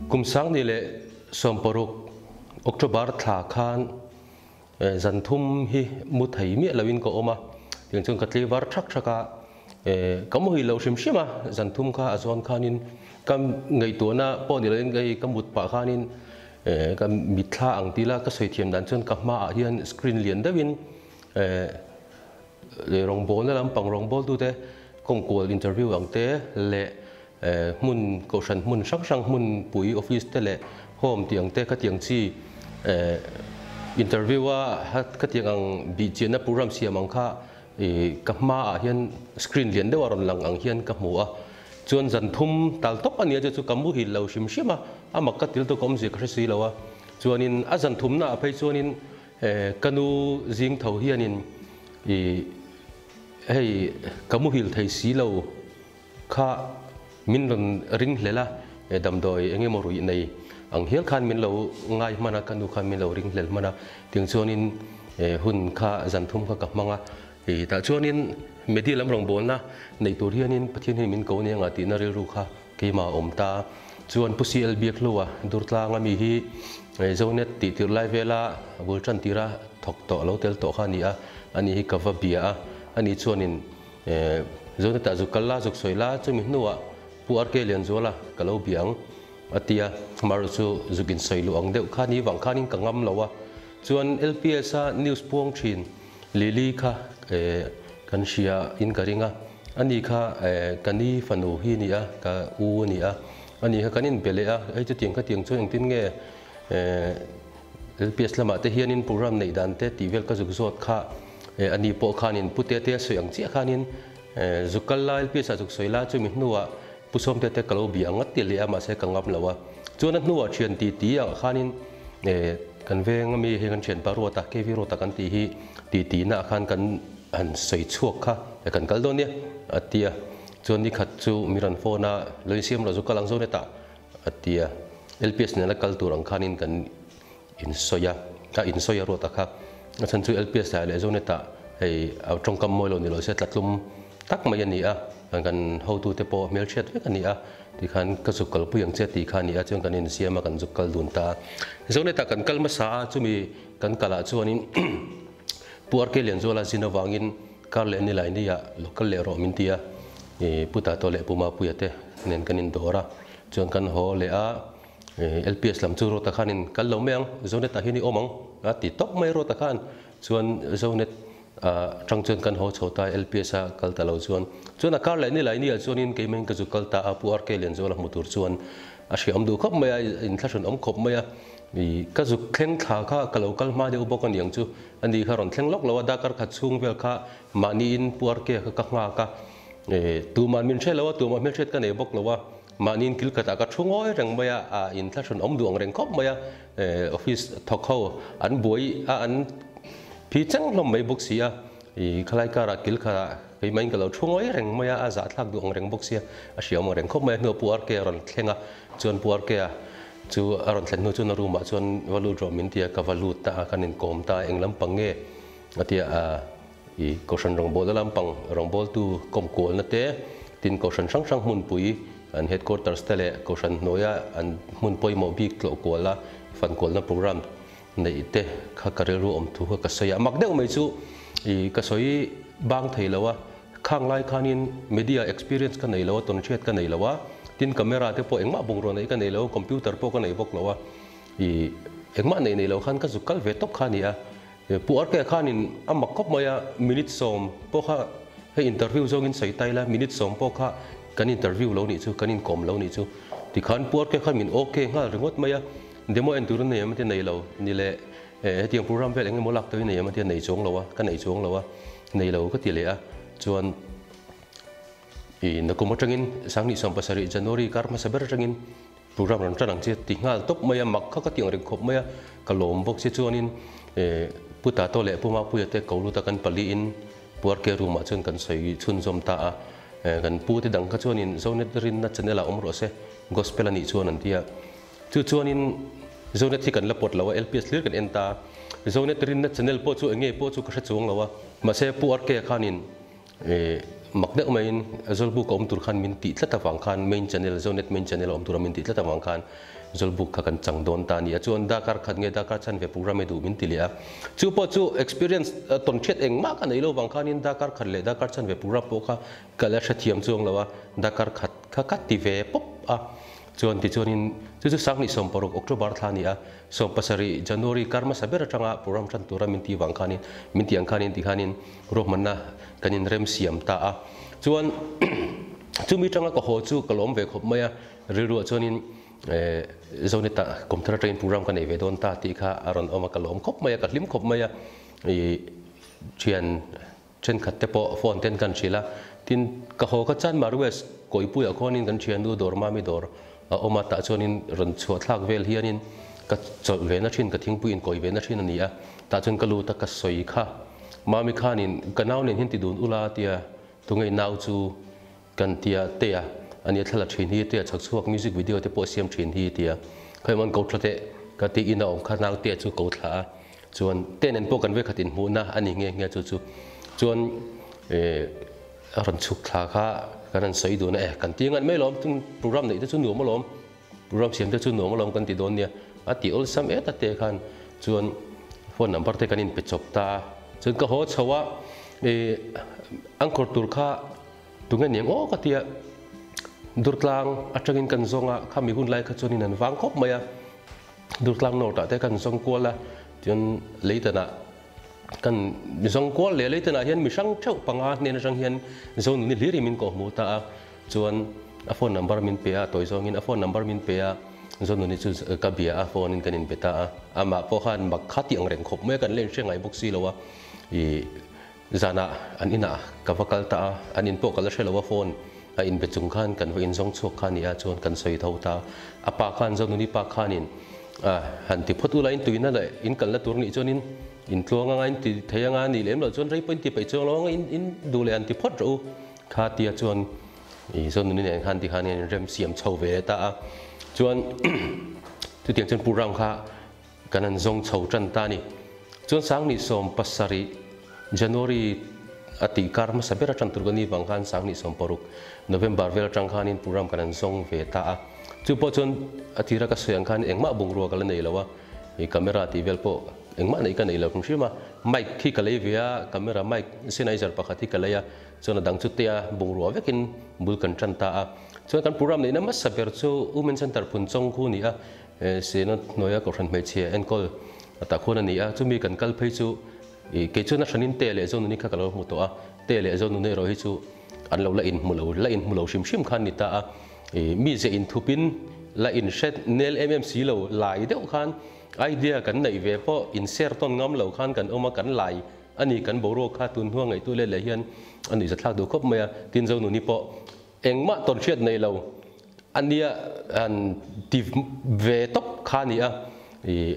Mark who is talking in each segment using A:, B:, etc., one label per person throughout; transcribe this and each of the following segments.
A: Kum 2016 October thla khan zan thum hi mu thei miah loin ka awm a, tiang chuan ka tleivar thak thak a, ka muhil lo hrim hrim a, zan thum kha a zawn khanin ka ngaihtuahna pawh ni loin hei ka mut pah khanin ka mitthla ang tila ka sawi thiam dan chuan ka hmaah hian screen lian deuhin rawngbawlna lampang rawngbawltute kawngkual interview ang te leh hmun kohhran hmun hrang hrang hmun pui office te leh home tih ang te khatiang chi interview a khatiang ang bih chianna program siam ang kha ka hma ah hian screen lian deuh a rawn lang ang hian ka hmu a chuan zan thum tal tawp a nia chu chu ka muhil lo hrim hrim a a mak ka til tawk awmzia ka hre si lo a chuanin a zan thumna ah phei chuanin ka nu zing tho hianin ih hei ka muhil thei si lo. Kha min rawn ring hlel a, damdawi eng emaw ruih nei ang hial khan min lo ngai hman a, ka nu khan min lo ring hlel hman a, tiang chuanin hun kha zan thum kha ka hmang a, tah chuanin media lam rawngbawlna nei tur hianin Pathian hian min ko nia ngah tihna rilru kha keimah a awm ta. Chuan Pu CL Biakhlua Durtlanga mi hi Zonet tih tirh lai vela bul tan tira thawk tawh lo tel tawh kha a ni a, ani hi ka va bia a, ani chuanin Zonetah zuk kal la, zuk sawi la, chumi hnuah Pu RK Lianzuala ka lo bia ang a ti a, amaherawh chu zuk insawi luh ang deuh kha ni vang khanin ka ngam lo a, chuan LPS a news puang thin Lily kha kan hria in ka ring a, ani kha ka ni fanu hi a ni a, ka u a ni a, ani kha kan inbe leh a, hei chutiang khatiang chuan engtin nge LPS lamah te hianin program neih dan te tih vel ka zuk zawt kha ani pawh khanin Pu Tete a sawi ang chiah khanin zuk kal la LPS ah zuk sawi la chumi hnuah Pu Sawm Tete ka lo bia ang a ti leh a mahse ka ngam lo a. Chuan a hnuah thian ti ti ang khanin kan veng ami hei kan thianpa Ruata KV Ruata kan tih hi ti ti naah khan kan han sawi chhuak kha kan kal dawn nia a ti a. Chuan nikhat chu mi rawn phone a lo insiam rawh zuk kal ang zawng hetah A ti a, LPS nena kal tur ang khanin kan insawi a, a insawi a ruat a kha. A chhan chu LPS ah leh Zonet-ah hei a tawngkam mawi lo ni lo se tlatlum tak mai a ni a, kan hotute pawh hmelhriat vek a ni a, tikhan ka zuk kalpui ang che tih kha a ni a, chuan kan insiam a, kan zuk kal dun ta a. Zonet-ah kan kal hmasa a, chumi kan kalah chuanin Pu RK Lianzuala zin avangin kar leh nilai nia lo kal leh rawh min ti a, Pu Tato leh Pu Mapuia te nen kan indawr a. Chuan kan haw leh a, LPS lam chu Ruata khanin kal lo mai ang, Zonet ah hian i awm ang a ti tawp mai Ruata khan. Chuan Zonet ah tang chuan kan haw chho ta a, LPS a kal ta lo chuan. Chuan a kar leh ni lai ni ah chuanin keimah in ka zu kal ta a, Pu RK Lianzuala hmu tur chuan a hriam duh khawp mai a, inthlahrun awm khawp mai a. Ka zuk thleng thla kha ka lo kal hma deuh bawk a niang chu, ani kha rawn thleng lawk lo a, darkar khat chhung vel kha mahniin Pu RK kha ka nghak a. Tumah min hre lo a, tumah hmelhriat ka nei bawk lo a, mahniin kil khatah ka thu ngawi reng mai a, a inthlahrun awm duh ang reng khawp mai a, office thawk ho an buai a, an phi cheng hlawm mai bawk si a, ih khalai karah kil khatah keimahin ka lo thu ngawi reng mai a, a zahthlak duh ang reng bawk sia, a hria awm ang reng khawp mai a, hnuah Pu RK a rawn thleng a, chuan Pu RK a chu a rawn thlen hnu chuan a room ah chuan va lut rawh min ti a, ka va lut ta a, kan inkawm ta a, eng lampang nge a ti a, I Kohhran rawngbawlna lampang rawngbawltu kawmkualna te, tin Kohhran hrang hrang hmunpui an headquarters te leh Kohhran hnuaia an hmun pawimawh bik tlawhkuala fankualna program neih te kha ka rilru awm thu kha ka sawi a. Mak deuh mai chu i ka sawi bang thei lo a, khang lai khanin media experience ka nei lo a, tawnhriat ka nei lo a, tin camera te pawh engmah bungrua neih ka nei lo, computer pawh ka nei bawk lo a, i engmah neih nei lo khan ka zuk kal ve tawp kha a ni a. Pu RK khanin a mak khawp mai a, minute sawm pawh kha hei interview zawngin sawi ta ila, minute sawm pawh kha kan interview lo nih chu, kan inkawm lo nih chu. Tikhan Pu RK khan min ok nghal ringawt mai a, demo en tur a nei em a tia nei lo, ni leh hetiang program vel eng emaw lak tawhin nei em a tia nei chuang lo a, ka nei chuang lo a, nei lo ka ti leh a, chuan i nakum atangin 2017 January kar hmasa ber atangin Program rawn tan ang che ti nghal tawp mai a, mak kha ka ti ang reng khawp mai a, ka lawm bawk che chuanin Pu Tato leh Pu Mapuia te ko lut a kan paliin Pu RK room ah chuan kan sawi chhunzawm ta a, kan pu te dang kha chuanin Zonet rinna channel ah awm rawh se, Gospel a nih chuan an ti a, chu chuanin Zonet hi kan la pawt lo a, LPS hlir kan en ta a, Zonet rinna channel pawh chu eng nge pawh chu ka hre chuang lo a, mahse Pu RK khanin. Mak deuh maiin Zawlbuk a awm tur khan min tih tlat avang khan main channel, Zonet main channel a awm tura min tih tlat avang khan Zawlbuk kha kan chang dawn ta a ni a. Chuan darkar khat nge darkar chhan ve programme duh min ti leh a. Chu pawh chu experience tawn hriat engmah ka nei lo vang khanin darkar khat leh darkar chhan ve programme pawh kha ka la hrethiam chuang lo a, darkar khat kha ka ti ve pawp a. Chuan tichuanin chu chu 2016 October thla a ni a, 17 January kar hmasa ber atanga program tan tura min tih vang khanin, min tih ang khanin ti khanin ruahmanna kan inrem siam ta a. Chuan chumi atanga ka haw chu ka lawm ve khawp mai a, rilruah chuanin Zoneta computer atangin program ka nei ve dawn ta tih kha a rawn awm a, ka lawm khawp mai a, ka hlim khawp mai a, ih thian Thenkhat te pawh phone ten kan hrilh a, tin ka haw ka chan Marues Kawipuiah khuanin kan thiannu dawr Mami dawr a awm a, tah chuanin rawn chhuah thlak vel hianin ka chawlh ve na thin, ka thingpui inkawi ve na thin a ni a, tah chuan ka lut a, ka sawi kha Mami khanin ka nau nen hian ti dun ula tia tunge nau chu kan tia tea a nia thla la thin hi tea chhak chhuak music video te pawh siam thin hi tia khawi man ko thla teh ka ti in a awm kha nau tea chu ko thla a. Chuan te nen pawh kan vekhat inhmuhna a ni nghe nghe chu chu chuan a rawn chhuk thla kha kan rawn sawi dun a e kan ti ngat mai lawm chung program neih te chu nuam alawm program siam te chu nuam alawm kan ti dawn nia a ti awlsam et a te khan chuan phone number te kan inpe chawp ta a chuan ka haw chho a anchor tur kha tunge niang aw ka tia Durtlang atangin kan zawng a khami hun lai kha chuanin an vang khawp mai a. Durtlang North ah te kan zawng kual a, chuan Leitan ah kan zawng kual leh Leitan ah hian mi hrang theuh panga hnen atang hian Zonuni hlir hi min kawhhmuh ta a, chuan a phone number min pe a, a tawi zawngin a phone number min pe a, Zonuni chu ka bia a, phone in kan inbe ta a, amah pawh khan mak kha tih ang reng khawp mai a, kan la inhre ngai bawk si lo a, ih. Zanah an inah ka va kal ta a, an in pawh ka la hre lo a, phone a inbe chung khan kan va inzawng chhuak kha a ni a, chuan kan sawi tho ta. A pa khan, Zonuni pa khanin han ti phawt ula, in tuina leh in kalna tur nih chuanin in tluang anga in ti thei anga a nih lem loh chuan rei pawh in ti peih chuang lo anga in duh leh han ti phawt rawh u kha tia chuan Zonuni nen khan tikhan hian in rem siam chho ve ta a, chuan chutiang chuan Pu Ram kha Kan an zawng chho tan ta a ni. Chuan 2017 January a tih kar hmasa ber atang tur ka ni vang khan 2016 November vel atang khanin program kan an zawng ve ta a. Chu pawh chuan a tira ka sawi ang khan engmah bungrua ka la nei lo a, i camera tih vel pawh engmah neih ka nei lo hrim hrim a. Mic hi ka lei ve a, camera mic Sennheiser pakhat hi ka lei a, chuan a dang chu tea bungrua vekin bul kan tan ta a. Chuan kan program neihna hmasa ber chu Women Center Phunchawng khu a ni a, Sena hnuaia kohhran hmeichhia enkawl a tah khuan a ni a, chumi kan kal phei chu ih kei chuan a hranin Te leh Zonuni kha ka lo hmu tawh a, Te leh Zonuni erawh hi chu an lo la inhmu lo, la inhmu lo hrim hrim khan ni ta a, ih mi ze inthupin la inhre nel em em si lo lai deuh khan idea kan neih ve pawh inshare tawn ngam lo khan kan awm a, kan lai a ni kan boruak kha tun hnua ngaihtuah let leh hian a nuihzathlak duh khawp mai a, tin Zonuni pawh engmah tawnhriat nei lo. A nia han ti ve tawp kha a ni a, ih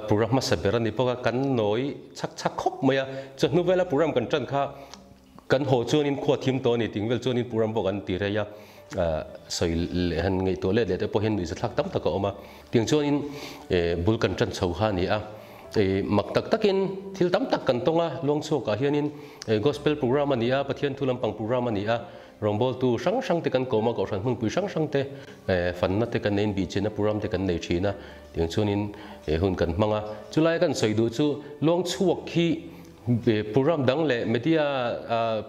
A: program hmasa ber a ni bawk a, kan nawi chhak chhak khawp mai a, chuan hnu vela program kan tan kha kan haw chuanin khua thim tawh a ni ting vel chuanin program pawh kan ti rei a, sawi leh han ngaihtuah let leh te pawh hian nuihza thlak tam tak a awm a, tiang chuanin bul kan tan chho kha a ni a, ih mak tak takin thil tam tak kan tawng a, Luangchhuakah hianin gospel program a ni a, Pathian thu lampang program a ni a. Rawngbawltu hrang hrang te kan kawm a, kohhran hmunpui hrang hrang te fanna te kan neiin bihchina puram te kan nei thin a, tiang chuanin hun kan hmang a. Chulai kan sawi duh chu Luangchhuak hi puram dang leh media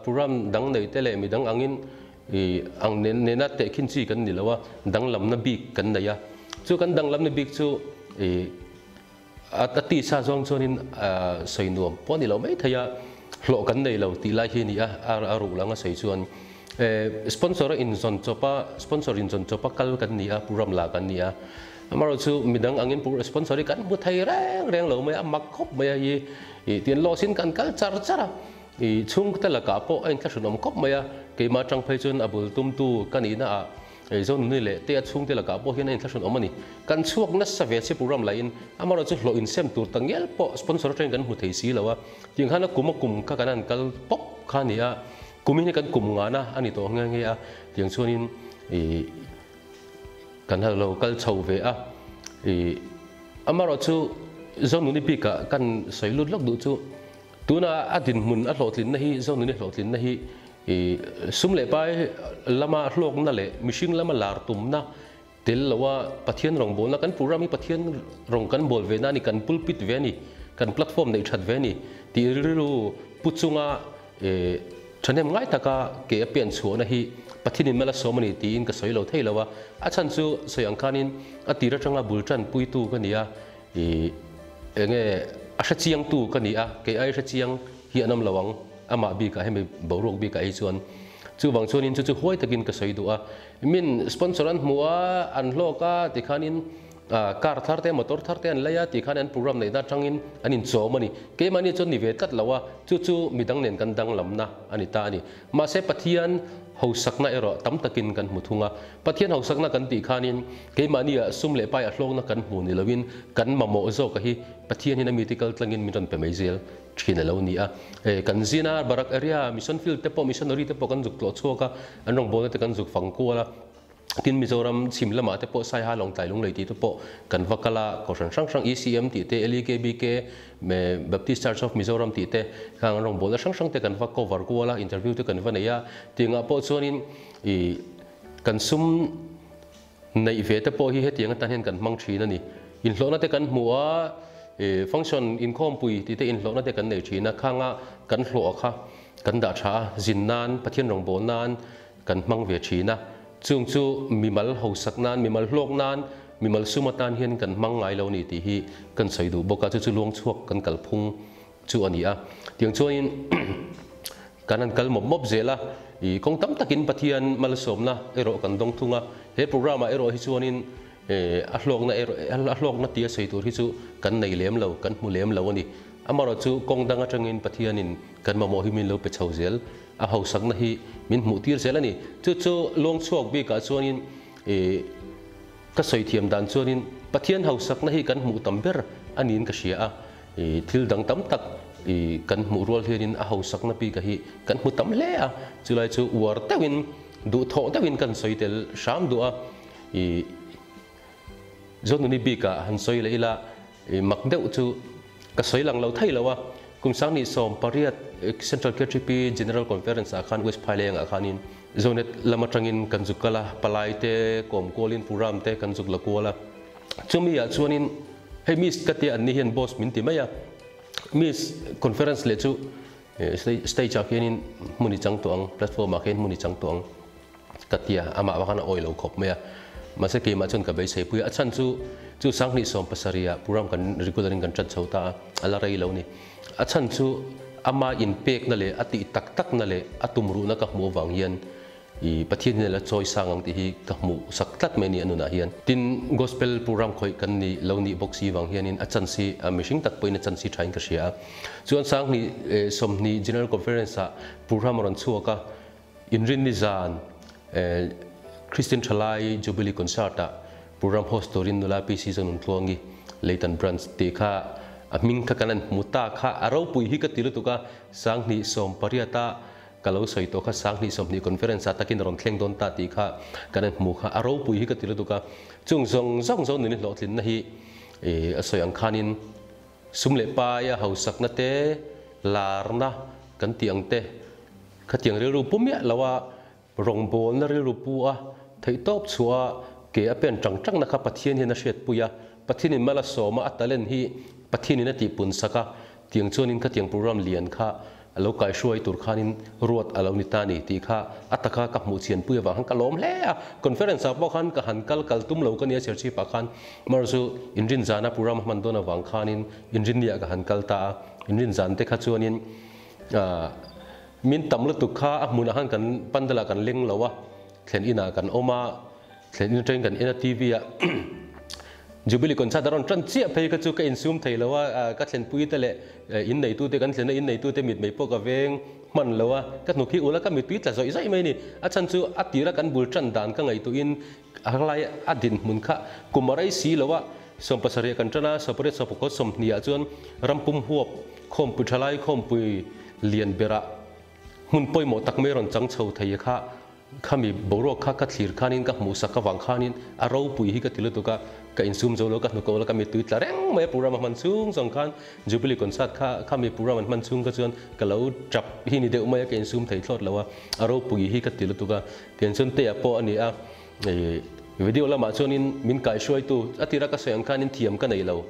A: puram dang nei te leh midang angin ang nena tehkhin chi kan ni lo a, danglamna bik kan nei a. Chu kan danglamna bik chu A tisa zawng chuanin sawi nuam pawh a ni lo mai thei a, hlawh kan nei lo tih lai hi a ni a, a ruh lang a sawi chuan. Sponsor a inzawn chawp a, sponsor inzawn chawp a kal kan ni a, Pu Ramla kan ni a. Amaherawhchu midang angin Pu sponsor hi kan hmu thei reng reng lo mai a, mak khawp mai a hi tiin loss in kan kal char char a. Chhungte lakah pawh a inthlahrunawm khawp mai a, keimah atang phei chuan a bul tumtu ka nihna ah Zonuni leh Tea chhungte lakah pawh hian a inthlahrun awm a ni. Kan chhuak nasa ve che program laiin amaherawh chu hlawh insem tur ta ngial pawh sponsor atangin kan hmu thei si lo a, tiang khan a kum a kum kha kan han kal pawp kha a ni a, kumin hi kan kum ngana a ni tawh nghe nghe a, tiang chuanin ih kan ha lo kal chho ve a, ih amaherawh chu Zonuni bikah kan sawi lut lawk duh chu tuna a dinhmun a hlawhtlinna hi Zonuni hlawhtlinna hi. I sum leh pai lama hlawkna leh mihring lama lar tumna tel loa Pathian rawngbawlna kan program hi Pathian rawng kan bawl ve na a ni, kan pulpit ve a ni, kan platform neih that ve a ni tih rilru pu chunga thahnem ngai taka ke a pian chhuahna hi Pathianin mal a sawm a ni tiin ka sawi lo thei lo a. A chhan chu sawi ang khanin a tir atanga bul tan puitu ka ni a, i enge a hrechiangtu ka ni a, kei ai hrechiang hi an awm lo ang. Amah bikah hemi boruak bikah hi chuan chuvang chuanin chu chu huai takin ka sawi duh a, min sponsor an hmu a, an hlawk a tikhanin car thar te motor thar te an lei a tikhan an program neihna atangin an inchawm a ni. Keimahni chuan ni ve tlat lo a, chu chu midang nen kan danglamna a ni ta a ni. Mahse Pathian hausakna erawh tam takin kan hmu thung a, Pathian hausakna kan tih khanin keimahnia sum leh pai a hlawkna kan hmu ni loin kan mamawh zawka hi Pathian hian a mite kal tlangin min rawn pe mai zel thin a lo ni a. Kan zina Barak area mission field te pawh missionary te pawh kan zuk tlawh chhuak a, an rawngbawlna te kan zuk fang kual a. Tin Mizoram chhim lamah te pawh Saiha Lawngtlai Lunglei tih te pawh kan va kal a, Kohhran hrang hrang ECM tih te, LEKBK, Baptist Church of Mizoram tih te khang an rawngbawlna hrang hrang te kan va cover kual a, interview te kan va nei a. Tiangah pawh chuanin ih kan sum Neih ve te pawh hi hetiang atan hian kan hmang thin a ni. Inhlawhna te kan hmu a, function inkhawmpui tih te inhlawhna te kan nei thin a, khanga kan hlawh kha kan dah tha a, zin nan, Pathian rawngbâwl nan kan hmang ve thin a. Chung chu mimal hausak nan, mimal hlawk nan, mimal sum atan hian kan hmang ngai lo a ni tih hi kan sawi duh bawk a, chu chu luangchhuak kan kalphung chu a ni a. Tiang chuanin kan han kal mawp mawp zel a, i kawng tam takin Pathian malsawmna erawh kan dawng thung a. He program ah erawh hi chuanin a hlawkna erawh a hlawkna tia sawi tur hi chu kan nei lem lo, kan hmu lem lo a ni. Amaherawh chu kawng dang atangin Pathianin kan mamawh hi min lo pe chho zel, a hausakna hi min hmuh tir zel a ni. Chu chu luangchhuak bikah chuanin i ka sawi thiam dan chuanin Pathian hausakna hi kan hmuh tam ber a niin ka hria a. I thil dang tam tak i kan hmuh rual hianin a hausakna bika hi kan hmu tam hle a, chulai chu uar deuhin duhthawh deuhin kan sawi tel hram duh a, i Zonuni bikah han sawi leh ila i mak deuh chu ka sawi lang lo thei lo a, kum 2018 Central KTP General Conference ah khan West Phaileng ah khanin Zonet lam atangin kan zuk kal a, palai te kawm kualin Puram te kan zuk la kual a, chumi ah chuanin Hei Miss ka tia an ni hian boss min ti mai a, Miss conference leh chu stage ah khianin hmun i chang tawh ang, platform ah khian hmun i chang tawh ang ka tia, amah vang khan a awi lo khawp mai a, mahse keimah chuan ka beisei pui a, a chhan chu chu 2017 ah program kan regular in kan ṭan chho ta a, a la rei lo ni. A chhan chu ama inpekna leh a tih tak takna leh a tumruhna ka hmuh avang hian I Pathian hian a la chawi sang ang tih hi ka hmuh sak tlat mai a ni a nunah hian. Tin, Gospel program khawih kan ni lo nih bawk si vang hianin a chance hi a mihring tak pawhin a chance hi thain ka hria a. Chuan 2020 General Conference ah program a rawn chhuak a, Inrinni zan Christian Thalai Jubilee Concert ah program host turin nula PC Zonun Tluangi Leitan Branch tih kha a hming kha kan han hmu ta kha a ropui hi ka ti lutuk a, 2018 ah Ka lo sawi tawh kha 2020 conference ah takin a rawn thleng dawn ta tih kha kan en hmu kha a ropui hi ka ti lutuk a. Chung zawng zawng zawng nuni hlawhtlinna hi a sawi ang khanin sum leh paia hausakna te, larna kan tih ang te khatiang rilru pu miah lo a, rawngbawlna rilru pu a, theihtawp chhuah a, ke a pen tang tangna kha Pathian hian a hriatpui a, Pathianin mal a sawm a, a talent hi Pathianin a tihpun sak a, Tiang chuanin khatiang program lian kha a lo kaihruai tur khanin ruat a lo ni ta ni tih kha a taka ka hmuh chianpui avang khan ka lawm hle a. Conference ah pawh khan ka han kal kal tum lo ka nia Serchhip ah khan mar chu inrin zana program a hman dawn avang khanin inrinni ah ka han kal ta a. Inrin zan te kha chuanin min tam lutuk kha a hmunah khan kan pandal ah kan leng lo a, thlen inah kan awm a. Thlen in atangin kan en a TV ah Jubilee concert a rawn tan chiah phei kha chu ka insum thei lo a, ka thlenpui te leh in neitu te kan thlen a, in neitu te mitmei pawh ka veng hman lo a, ka hnuk hi ul a, ka mittui tla zawih zawih mai a ni. A chhan chu a tira kan bul tan dan ka ngaihtuahin a lai a dinhmun kha kum a rei si lo a, 70 kan tan a, 18 20 20 ah chuan rampum huap khawmpui thalai khawmpui lian berah hmun pawimawh tak mai rawn chang chho thei kha. Khami boruak kha ka thlir khanin ka hmuh sak avang khanin a ropui hi ka ti lutuk a, ka insum zo lo, ka hnu ko la, ka mittui tla reng mai a program a hman chhung zawng khan Jubilee concert kha khami program an hman chhung kha chuan ka lo tap hi ni deuh mai a, ka insum thei thlawt lo a, a ropui hi ka ti lutuk a. Tiang chuan Tea pawh a ni a, ih video lamah chuanin min kaihruaitu a tira ka sawi ang khanin thiam ka nei lo,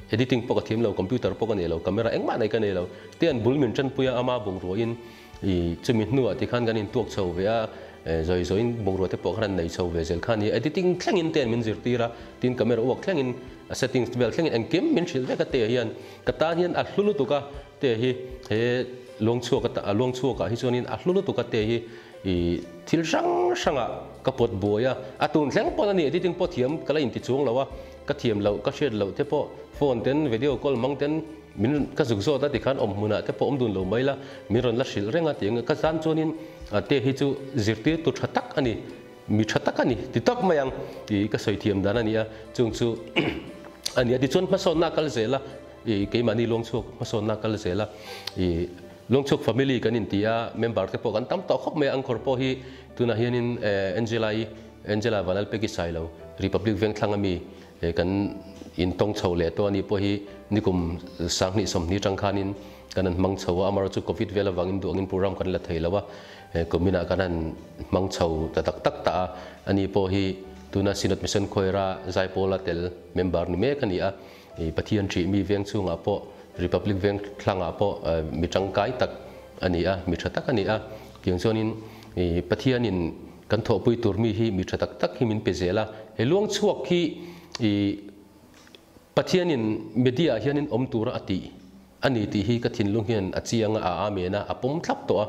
A: editing pawh ka thiam lo, computer pawh ka nei lo, camera engmah nei ka nei lo, Tea'n bul min tanpui a, ama bungruahin I chumi hnuah tikhan kan intuak chho ve a, zawi zawiin bungrua te pawh khan an nei chho ve zel kha a ni. Editing thlengin te min zirtir a, tin camera uak thlengin a settings vel thlengin engkim min hrilh vek a te hian ka tan hian a hlu lutuk a te hi he luangchhuak a luangchhuakah hi chuanin a hlu lutuk a te hi i thil hrang hrangah ka pawt buai a, a tun thleng pawn a ni editing pawh thiam ka la inti chuang lo a, ka thiam loh ka hriat loh te pawh phone ten video call hmang ten Min ka zuk zawt a tikhan awm hmunah te pawh awm dun lo mai la, min rawn la hrilh reng a ti ang. Ka zan chuanin te hi chu zirtirtu tha tak a ni, mi tha tak a ni ti tawp mai ang tih ka sawi thiam dan a ni a, chung chu a ni a. Tichuan hmasawnna a kal zel a, ih keimahni Luangchhuak hmasawnna a kal zel a, ih Luangchhuak family kan inti a, member te pawh kan tam tawh khawp mai a, Angkor pawh hi tunah hianin Angela-i, Angela Vanlalpeki Sailo, Republic Vengthlang ami He kan intawng chho leh tawh a nih pawh hi nikum sanghnih sawmhnih atang khanin kan han hmang chho a, amaherawhchu Covid vel avangin duh angin program kan la thei lo a, kuminah kan han hmang chho ta tak tak ta a, a ni pawh hi tuna Synod Mission Choir-a Zaipawla tel member ni mek a ni a, Pathian ṭih mi veng chhungah pawh Republic veng thlangah pawh mi tangkai tak a ni a, mi ṭha tak a ni a, tiang chuanin Pathianin Kan thawhpui tur mi hi mi tha tak tak hi min pe zel a, he luang chhuak hi i Pathianin media ah hianin awm tura a tih a ni tih hi ka thinlung hian a chiang a, a amen a, a pawm thlap tawh a.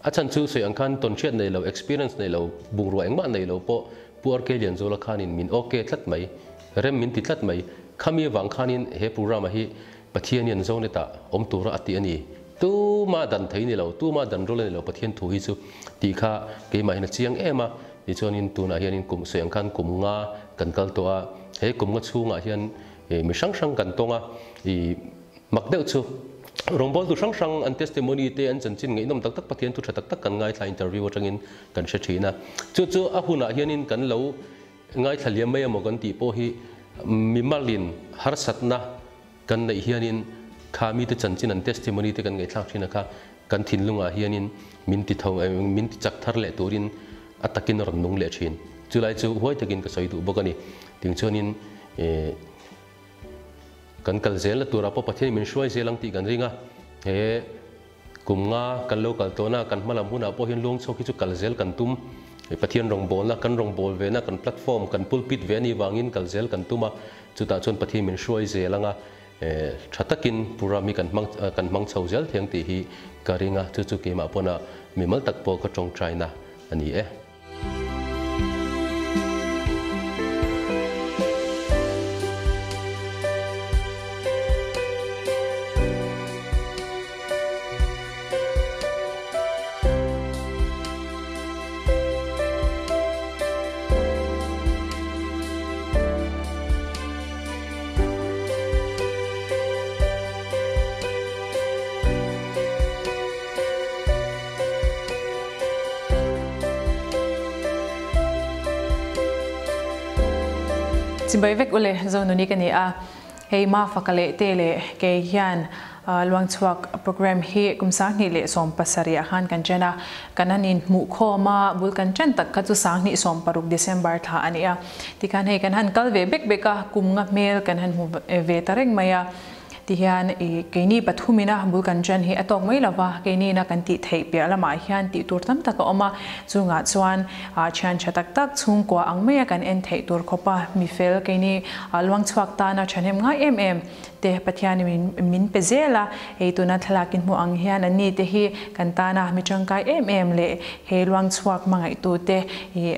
A: A chhan chu sawi ang khan tawnhriat nei lo, experience nei lo, bungrua engmah nei lo pawh Pu RK Lianzuala khanin min ok tlat mai, rem min ti tlat mai. Khami avang khanin he programme hi Pathianin Zonetah awm tura a tih a ni. Tuma dan thei ni lo, tuma dan rual a ni lo Pathian thu hi chu tih kha keimah hian a chiang em a. Tichuanin tunah hianin kum sawi ang khan kum nga kan kal tawh a, he kum nga chhungah hian mi hrang hrang kan tawng a, ih mak deuh chu rawngbawltu hrang hrang an testimony te an chanchin ngaihnawm tak tak Pathian thu tha tak tak kan ngaithla interview atangin kan hre thin a. Chu chu a hunah hianin kan lo ngaithla liam mai emaw kan tih pawh hi mimalin harsatna Kan neih hianin kha mite chanchin an testimony te kan ngaihthlak thin a kha kan thinlungah hianin min ti tho min ti chak thar leh turin a takin a rawn nung leh thin. Chulai chu huai takin ka sawi duh bawk a ni. Ting chuanin eh kan kal zel na turah pawh Pathianin min hruai zel ang tih kan ring a, he Kum nga kan lo kal tawhna kan hmalam hunah pawh hian luangchhuak hi chu kal zel kan tum. Pathian rawngbawlna, kan rawngbâwl vena, kan platform, kan pulpit ve a nih vangin kal zel kan tum a, chutah chuan Pathian min hruai zel anga tha takin program hi kan hmang kan hmang chho zel thiang tih hi ka ring a, chu chu keimah pawn a mimal tak pawh ka tawngtaina a ni e.
B: Chibai vek ule Zonuni ka ni a, hei Mafaka leh te leh kei hian Luangchhuak program hi kum 2017 ah khan kan chen a, kan han inhmuh khawm a, bul kan chen tak kha chu 2016 December thla a ni a, tikhan hei kan han kal ve bek bek a, kum nga hmel kan han hmu ve ta reng mai a. Tihian i keini pathumina bul kan ṭan hi a tawk mai lova, keiniina kan tih theih piah lamah hian tih tur tam tak a awm a, chungah chuan thian ṭha tak tak chhungkua ang maia kan en theih tur khawpa mi fel keini luang chhuak tana ṭhahnem ngai em em te Pathian min pe zel a, hei tuna thlalak in hmuh ang hian an ni te hi kan tana mi ṭangkai em em leh he luang chhuak hmangaihtute i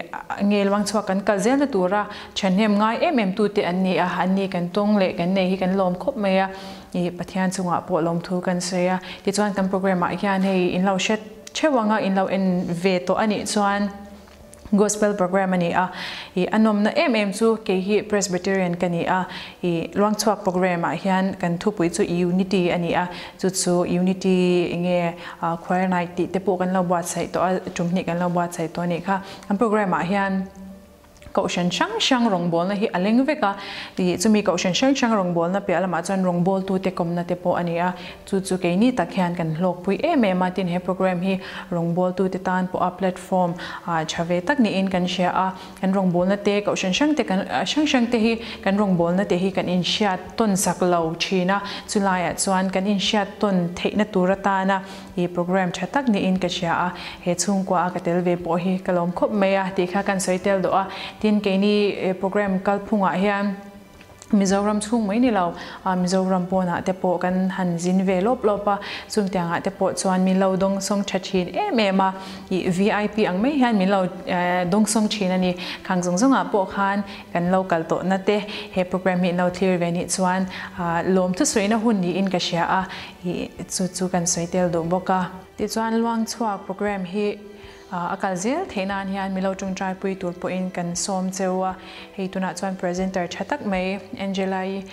B: nge luang chhuak kan kal zelna tura Thahnem ngai em em tute an ni a, an ni kan tawng leh kan nei hi kan lawm khawp mai a, ih Pathian chungah pawh lawmthu kan sawi a, tichuan kan program ah hian hei in lo hre theuh anga in lo en ve tawh a nih chuan Gospel program a ni a, i a nawmna em em chu kei hi Presbyterian ka ni a, i Luangchhuak program ah hian kan thupui chu Unity a ni a, chu chu Unity enge Choir Night tih te pawh kan lo buatsaih tawh a, tum hnih kan lo buatsaih tawh a nih kha. Kan program ah hian Kohhran hrang hrang rawngbawlna hi a leng vek a, i chumi kohhran hrang hrang rawngbawlna piah lamah chuan rawngbawltute kawmna te pawh a ni a, chu chu keini tak hian kan hlawkpui em em a, tin he program hi rawngbawltute tan pawha platform tha ve tak niin kan hria a, kan rawngbawlna te kohhran hrang te kan hrang hrang te hi kan rawngbawlna te hi kan inhriat tawn sak lo thin a, chulaiah chuan kan inhriat tawn theihna tur atana I program tha tak niin ka hria a, he chhungkua a ka tel ve pawh hi ka lawm khawp mai a tih kha kan sawi tel dawh a. Tin, keini program kalphungah hian Mizoram chhung mai ni lo, Mizoram pawnah te pawh kan han zin ve lawp lawp a, chungtiangah te pawh chuan min lo dawngsawng tha thin em em a, i VIP ang mai hian min lo dawngsawng thin a ni. Khang zawng zawngah pawh khan kan lo kal tawhna te he program hi in lo thlir ve nih chuan lawm thusawiina hun niin ka hria a. Ih chu chu kan sawi tel duh bawk a. Tichuan Luangchhuak program hi a kal zel theih nan hian milo tawngtai pui tur pawhin kan sawm cheu a. Hei tunah chuan presenter tha tak mai Angela-i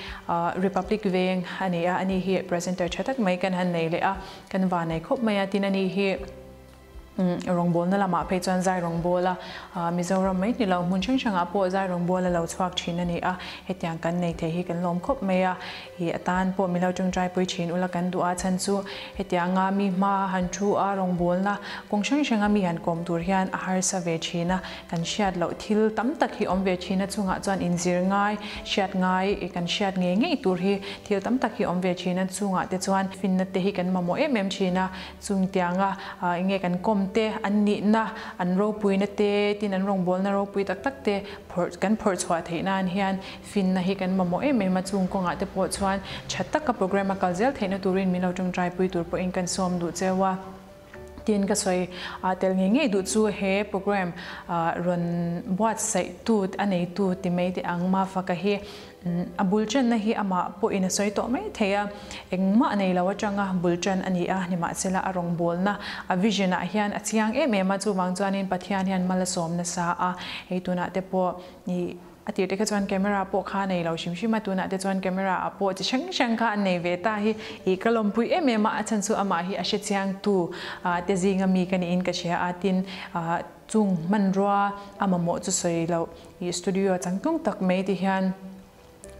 B: Republic Veng a ni a, ani hi presenter tha tak mai kan han nei leh a, kan va nei khawp mai a, tin ani hi Rawngbawlna lamah phei chuan zai rawngbawla Mizoram mai ni lo hmun hrang hrangah pawh zai rawngbawla lo chhuak thin a ni a, hetiang kan nei thei hi kan lawm khawp mai a, ih a tan pawh milo tawngtai pui thin ula kan duh a chhan chu hetianga mi hma han thu a rawngbawlna kawng hrang hranga mi han kawm tur hian a harsa ve thin a, kan hriat loh thil tam tak hi awm ve thin a chungah chuan inzir ngai, hriat ngai ih kan hriat ngei ngei tur hi thil tam tak hi awm ve thin a chungah te chuan finna te hi kan mamawh em em thin a. Chungtianga enge kan kawm te, an nihna, an ropuina te, tin an rawngbawlna ropui tak tak te phawrh kan phawrh chhuah theih nan hian finna hi kan mamawh em em a, chung kawngah te pawh chuan tha taka program a kal zel theihna turin min lo tawngtai pui tur pawhin kan sawm duh cheu a. Tin ka sawi tel ngei ngei duh chu he program rawn buatsaih tu a neitu ti mai teh ang Mafaka hi A bul tanna hi amah pawhin a sawi tawh mai thei a, engmah nei lo atanga bul tan a ni a, nimahsela a rawngbawlna, a vision ah hian a chiang em em a, chuvang chuanin Pathian hian mal a sawm nasa a, hei tunah te pawh ih a tir te kha chuan camera pawh kha a nei lo hrim hrim a, tunah te chuan camera ah pawh chi hrang hrang kha an nei ve ta hi ih ka lawmpui em em a, a chhan chu amah hi a hre chiang tu te zinga mi ka niin ka hria a, tin ah chung hmanrua a mamawh chu sawi loh. I studio changtlung tak mai ti hian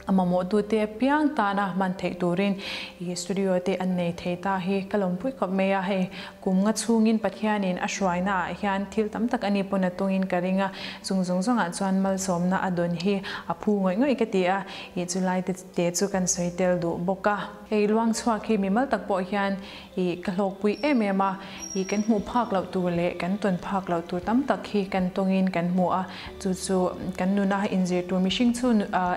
B: a mamawhtute apiang tana hman theih turin i studio te an nei thei ta hi ka lawmpui khawp mai a, hei kum nga chhungin Pathianin a hruaina ah hian thil tam tak a ni pawn a tungin ka ring a, chung zawng zawngah chuan malsawmna a dawn hi a phu ngawih ngawih ka ti a, i chulai te te chu kan sawi tel duh bawk a. Hei luang chhuak hi mimal tak pawh hian i ka hlawkpui em em a, i kan hmuh phak loh tur leh kan tawn phak loh tur tam tak hi kan tawngin kan hmu a, chu chu kan nuna inzir tur mihring chu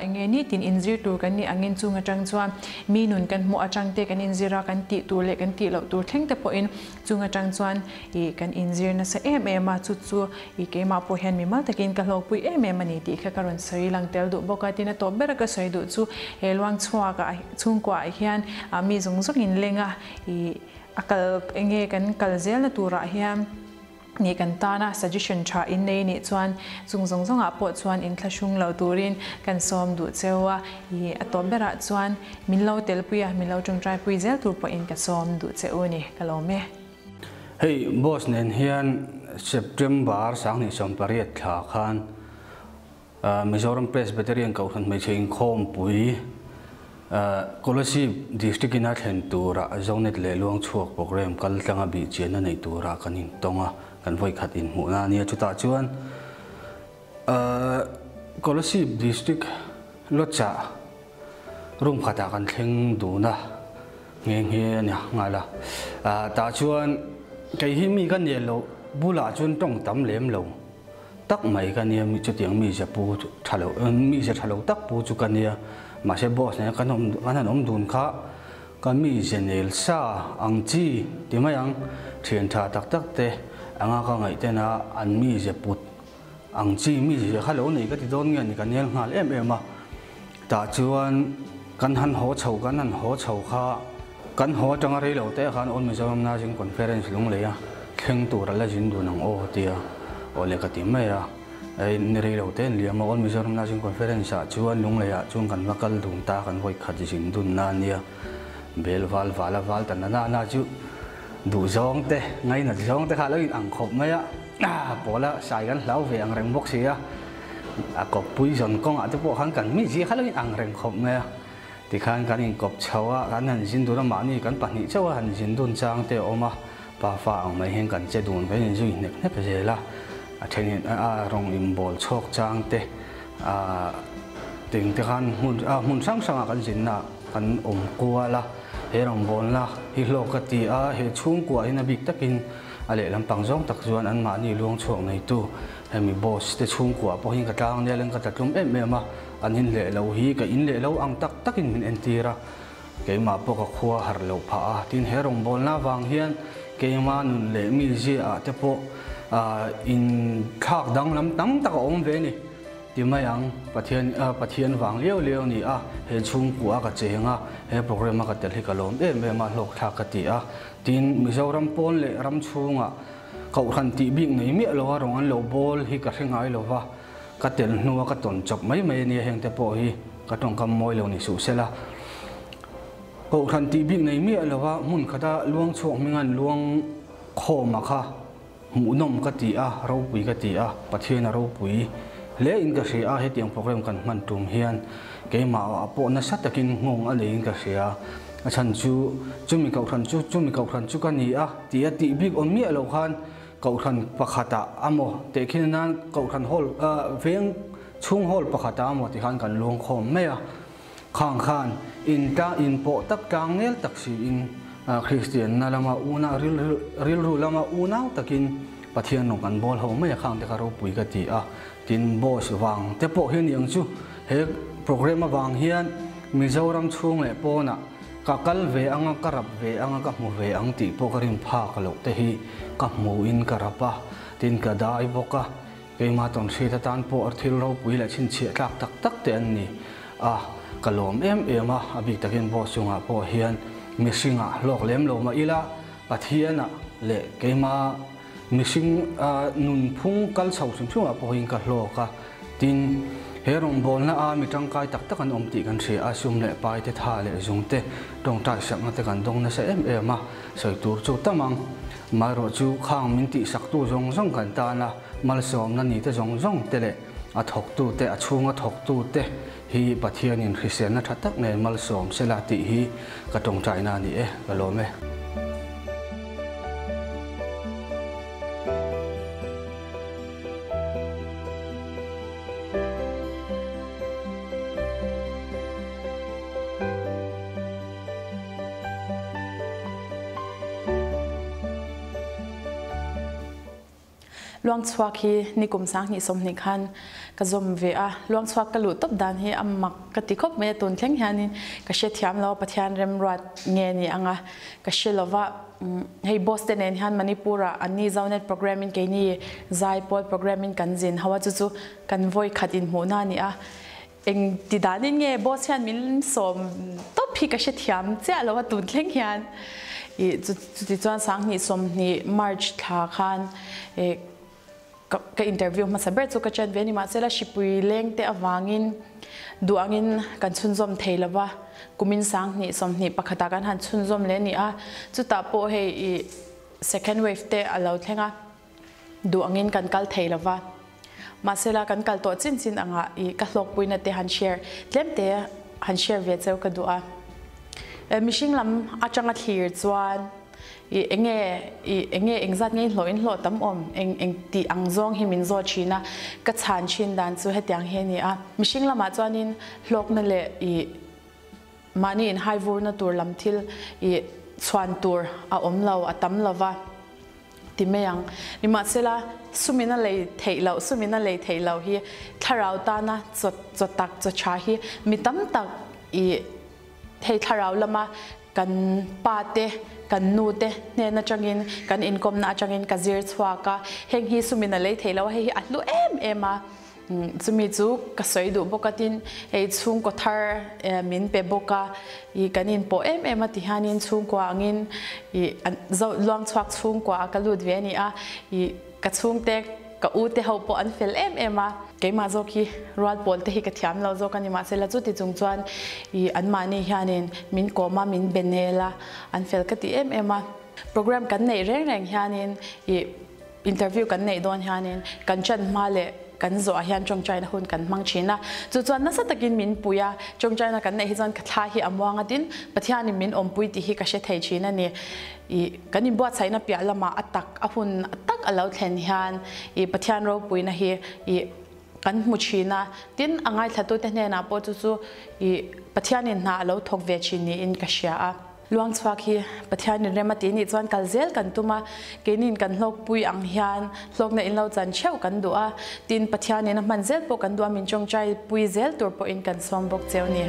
B: eng nge nitin inzir tur kan nih angin chung atang chuan mi nun kan hmuh atang te kan inzir a, kan tih tur leh kan tih loh tur thleng te pawhin chung atang chuan i kan inzir nasa em em a, chu chu i keimah pawh hian mimal takin ka hlawkpui em em a ni tih kha ka rawn sawi lang tel duh bawk a, tin a tawp bera ka sawi duh chu he luang chhuak ah chhungkua ah hian mi zawng zawng in leng a, i a kal enge kan kal zelna turah hian nih kan tana suggestion tha in nei nih chuan chung zawng zawng ah pawh chuan in thlahrung lo turin kan sawm duh cheu a, i a tawp berah chuan min lo telpui a, min lo tawngtai pui zel tur pawhin ka sawm duh che u ni, ka lawm e.
C: Hei boss nen hian September 2018 thla khan Mizoram Presbyterian Kohhran Hmeichhe Inkhawmpui Kolasib District in a thlen turah Zonet leh Luangchhuak Programme kal tlanga bihchianna neih turah kan intawng a, kan vawikhat inhmuhna a nia. Chutah chuan Kolasib District Lawchah room khatah kan thleng dun a, nghe nghe a nia nghal a. Tah chuan kei hi mi ka nel loh bulah chuan tawng tam lem lo. Tak mai ka nia mi chutiang mi ze pu tha lo mi ze tha lo tak pu chu ka nia mahse boss nen kan awm kan han awm dun kha ka mi ze nel sa ang chi ti mai ang thian tha tak tak te anga ka ngaih ten a an mi ze put ang chi mi ze kha lo nei ka ti dawn nge ni ka nel nghal em em a tah chuan kan han haw chho kan han haw chho kha kan haw atanga rei lo te khan All Mizoram Nursing Conference Lungleia thleng tur a la zin dun ang aw tia. Awle ka ti mai a, ni rei lo te an liam a, All Mizoram Nursing Conference ah chuan Lunglei ah chuan kan va kal dun ta, kan vawi khat zin dun na ania, bel val val a val ta na na na chu duh zawng te, ngainat zawng te kha a lo in ang khawp mai a, pawla sai kan hlau ve ang reng bawk si a, a kawppui zawn kawngah te pawh khan kan mi zia kha lo in ang reng khawp mai a, tikhan kan inkawp chho a, kan han zin dun a, mahni kan pahnih chauh a han zin dun chang te a awm a. Pafa ang mai hian kan che dun kan inzui hnek hnek zel a, a thenin a rawng inbawl chhawk chang te ah ting te khan hmun ah hmun hrang hrangah kan zinna kan awm kual a, he rawngbawlna hi hlawk ka ti a, he chhungkua hian a bik takin a lehlam pang zawng tak chuan anmahni luang chhuak neitu hemi boss te chhungkua pawh hian ka tlang nel in ka tlatlum em em a, an inleh lo hi ka inleh lo ang tak takin min entir a. Keimah pawh ka khua harh loh phah a, tin he rawngbawlna avang hian keimah nun leh mi ziaah te pawh inthlak danglam tam tak a awm ve a ni. Ti mai ang, Pathian Pathian vang liau liau a ni a, he chhungkua ka cheng a, he program a ka tel hi ka lawm em em a, hlawkthlak ka ti a. Tin, Mizoram pawn leh ram chhungah Kohhran tih bik nei miah lo a rawng an lo bawl hi ka hre ngai lo va, Ka tel hnua ka tawn chawp mai mai a nia heng te pawh hi ka tawngkam mawi lo ni suh sela. Kohhran tih bik nei miah lova hmun khata luang chhuak hminga'n luang khawma kha hmuhnawm ka ti a, ropui ka ti a, Pathian a ropui hle in ka hria a, hetiang program kan hman tum hian keimah ah pawh nasa takin nghawng a nei in ka hria. A chhan chu chumi kohhran chu chumi kohhran chu ka ni a ti a tih bik awm miah lo khan Kohhran pakhatah a maw tehkhin nan Kohhran hall veng chhung hall pakhatah a maw tikhan kan luang khawm mai a. Khang khan in tlang in pawh tak tlang nel tak siin Kristianna lama una rilru lama unau takin Pathian rawng kan bawl ho mai a khang te kha ropui ka ti a. Tin boss vang te pawh hi aniang chu he program avang hian Mizoram chhung leh pawnah Ka kal ve anga, ka rap ve anga, ka hmu ve ang tih pawh ka rin phak loh te hi ka hmuin ka rap a, tin ka dai bawk a, keimah tawn hriat atan pawh thil ropui leh chhinchhiah tlak tak tak te an ni a, ka lawm em em a, a bik takin boss chungah pawh hian mihringah hlawk lem lo mah ila Pathianah leh keimah mihring nunphung kal chho hrim hrimah pawhin ka hlawk a, tin, he rawngbawlna a mi tangkai tak tak an awm tih kan hria a, sum leh pai te, tha leh zung te, tawngtai sakna te kan dawng nasa em em a, sawi tur chu tam ang. Amaherawh chu khang min tihsaktu zawng zawng kan tan a, malsawmna ni te zawng zawng te leh a thawktu te, a chhunga thawktu te hi Pathianin hriselna tha tak nen malsawm sela tih hi ka tawngtaina a ni e, ka lawm e.
B: Luangchhuak hi nikum 20 20 khan ka zawm ve a, Luangchhuak ka luh tawp dan hi a mak ka ti khawp mai a, tun thleng hianin ka hre thiam lo a, Pathian remruat nge ni anga ka hre lo va, hei boss te nen hian Manipur ah anni Zonet program in keini Zaipawl program in kan zin ho a, chu chu kan vawi khat inhmuhna a ni a, eng ti danin nge boss hian min sawm tawp hi ka hre thiam chiah lo a tun thleng hian ih chuti chuan 20 20 March thla khan ih ka interview hmasa ber chu ka chen ve a ni mahsela hripui leng te avangin duh angin kan chhunzawm thei lo va kumin 20 20 pakhatah kan han chhunzawm leh a ni a chutah pawh hei ih second wave te a lo thleng a. Duh angin kan kal thei lo va. Mahsela kan kal tawh chin chin angah i ka hlawkpuina te han share tlem te han share ve cheu ka duh a. Mihring lam atanga thlir chuan i enge i enge engzat nge hlawh in hlawh tam awm eng eng tih ang zawng hi min zawt thin a, ka chhan thin dan chu hetiang hi a ni a. Mihring lamah chuanin hlawkna leh i mahni inhaivurna tur lam thil i chhuan tur a awm lo a tam lo va. Ti mai ang. Nimahsela, sumin a lei theih loh, sumin a lei theih loh hi thlarau tana chaw chaw tak, chaw tha hi mi tam tak i hei thlarau lama kan pa te, kan nu te hnen atangin, kan inkawmna atangin ka zir chhuak a, heng hi sumin a lei theih loh a, hei hi a hlu em em a. Chumi chu ka sawi duh bawk a, tin hei chhungkaw thar min pe bawk a, ih kan inpawh em em a ti hianin chhungkua angin ih zo luang chhuak chhungkua a ka lut ve a ni a, ih ka chhungte
D: ka u te ho pawh an fel em em a, keimah zawk hi rual pawl te hi ka thiam lo zawk a ni. Mahse la chuti chung chuan ih anmahni hianin min kawm a, min be nel a, an fel ka ti em em a. Program kan neih reng reng hianin ih interview kan neih dawn hianin kan chan hma leh kan zawhah hian tawngtaina hun kan hmang thin a, chu chuan nasa takin min pui a, tawngtaina kan neih hi chuan ka thla hi a muang a tin Pathianin min awmpui tih hi ka hre thei thin a ni. Ih kan inbuatsaihna piah lamah a tak a hun tak a lo thlen hian ih Pathian ropuina hi ih kan hmu thin a, tin a ngaithlatute hnenah pawh chu chu ih Pathianin hna a lo thawk ve thin niin ka hria a. Luang chhuak hi Pathian in rem a tih nih chuan kal zel kan tum a, keinin kan hlawkpui ang hian hlawkna in lo chan theuh kan duh a, tin Pathian in a hman zel pawh kan duh a, min tawngtai pui zel tur pawhin kan sawm bawk cheu ni.